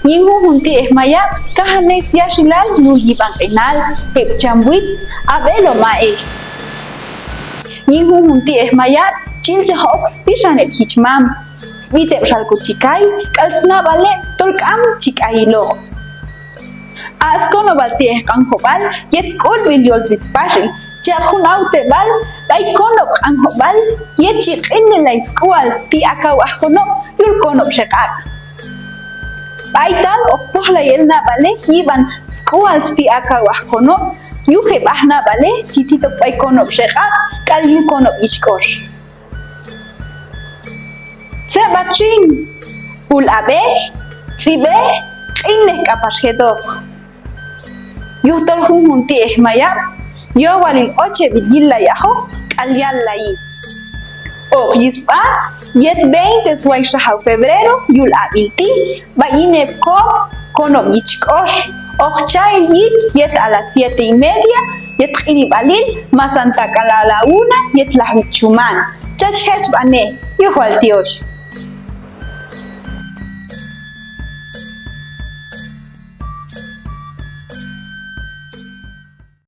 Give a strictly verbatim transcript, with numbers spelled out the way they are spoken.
Yin junjun ti'ej mayab' kajan ek' syaxilal yuj yib'an q'inal, heb' cham witz, ab'elom a'ej. Yin junjun ti'ej mayab' chilchaj ok spixan heb' jichmam, sb'it heb' xalko chi kay k'al snab'al heb' tol k'am chi k'ayiloq. A' skonob'al ti'ej Q'anjob'al yet k'ulb'il yol Trispaxil, chaq' jun awteb'al b'ay konob' Q'anjob'al yet chi q'inlelay sk'ual sti' akaw ajkonob' yul konob' Xeq'aq'. B'aytal hoq pojlay el nab'alej yib'an sk'ual sti' akaw ajkonob' yuj heb' aj nab'alej chi tit ok b'ay konob' Xeq'aq' k'al yuj konob' Yichk'ox. Tzeb'at xin, ul ab'ej, tz'ib'ej, q'inlej k'apax jetoq. Yujtol junjun ti'ej mayab' yowalil ocheb'il yillay ajoq k'al yallayi. Hoq yi' sb'a yet veinte sway xajaw febrero yul ab'il ti' b'ay yin heb' konob' Yichk'ox, hoq cha el yich yet a las siete y media yet q'inib'alil masanta k'al a la una yet lajwi chuman. Chach jechb'anej, yujwal tyoxh.